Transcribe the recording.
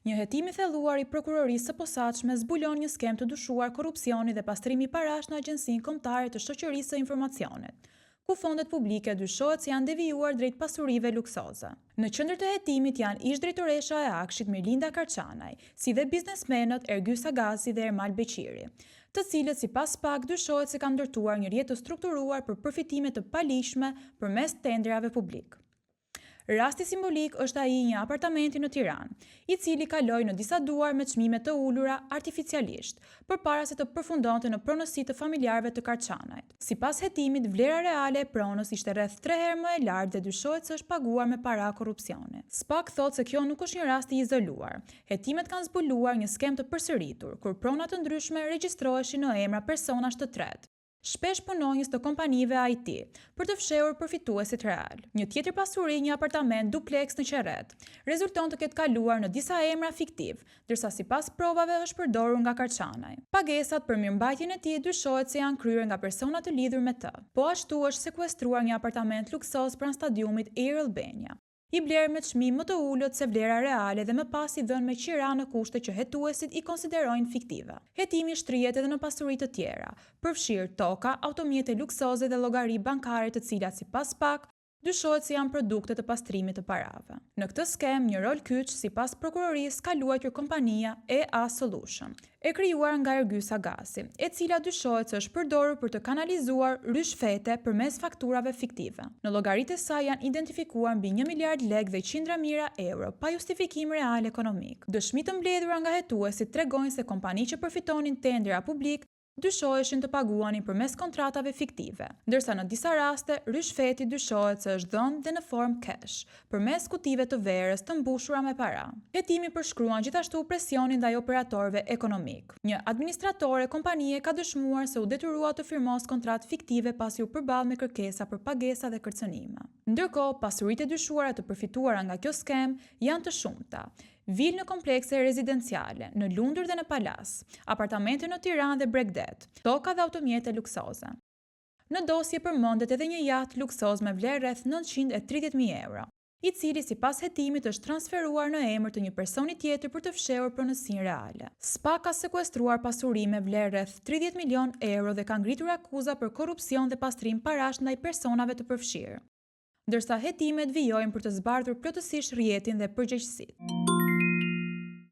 Një hetim i thelluar i Prokurorisë së Posaçme zbulon një skemë të dyshuar korrupsioni dhe pastrimi parash në Agjencinë Kombëtare të Shoqërisë së Informacionit, ku fondet publike dyshohet se janë devijuar drejt pasurive luksoze. Në qendër të hetimit janë ish-drejtoresha e AKSHI-t Mirlinda Karçanaj, si dhe biznesmenët Ergys Agasi dhe Ermal Beqiri, të cilët sipas SPAK dyshohet se kanë ndërtuar një rrjet të strukturuar për përfitime të paligjshme përmes tenderave publikë. Rasti simbolik është ai i një apartamenti në Tiranë, i cili kaloi në disa duar me çmime të ulura artificialisht, përpara se të përfundonte në pronësi të familjarëve të Karçanajt. Sipas hetimit, vlera reale e pronës ishte rreth tre herë më e lartë dhe dyshohet se është paguar me para korrupsioni. SPAK thotë se kjo nuk është një rast i izoluar. Hetimet kanë zbuluar një skemë të përsëritur, kur prona të ndryshme regjistroheshin në emra personash të tretë. shpesh punonjës të kompanive IT, për të fshehur përfituesit realë. Një tjetër pasuri, një apartament dupleks në Qerret, rezulton të ketë kaluar në disa emra fiktivë, ndërsa sipas provave është përdorur nga Karçanaj. Pagesat për mirëmbajtjen e tij dyshohet se janë kryer nga persona të lidhur me të. Po ashtu është sekuestruar një apartament luksoz pranë stadiumit Air Albania. i blerë me çmim më të ulët se vlera reale dhe më pas i dhënë me qira në kushte që hetuesit i konsiderojnë fiktive. Hetimi shtrihet edhe në pasuri të tjera, përfshirë toka, automjete luksoze dhe llogari bankare të cilat sipas SPAK dyshohet se janë produkte të pastrimit të parave. Në këtë skemë, një rol kyç, sipas prokurorisë, ka luajtur kompania EA Solution, e krijuar nga Ergys Agasi, e cila dyshohet se është përdorur për të kanalizuar ryshfete përmes fakturave fiktive. Në llogaritë e saj janë identifikuar mbi një miliard lekë dhe qindra mijëra euro, pa justifikim real ekonomik. Dëshmi të mbledhura nga hetuesit tregojnë se kompani që përfitonin tendera publikë dyshoheshin të paguanin përmes kontratave fiktive, ndërsa në disa raste ryshfeti dyshohet se është dhënë dhe në formë cash, përmes kutive të verës të mbushura me para. Hetimi përshkruan gjithashtu presionin ndaj operatorëve ekonomikë. Një administratore kompanie ka dëshmuar se u detyrua të firmosë kontratë fiktive pasi u përball me kërkesa për pagesa dhe kërcënime. Ndërkohë, pasuritë e dyshuara të përfituara nga kjo skemë janë të shumta. Vilë në komplekse rezidenciale, në Lundër dhe në Palasë, apartamente në Tiranë dhe Bregdet, toka dhe automjete luksoze. Në dosje përmendet edhe një jaht luksoz me vlerë rreth 930.000 euro, i cili sipas hetimit është transferuar në emër të një personi tjetër për të fshehur pronësinë reale. SPAK ka sekuestruar pasuri me vlerë rreth 30 milionë euro dhe ka ngritur akuza për korrupsion dhe pastrim parash ndaj personave të përfshirë. Ndërsa hetimet vijojnë për të zbardhur plotësisht rrjetin dhe përgjegjësitë.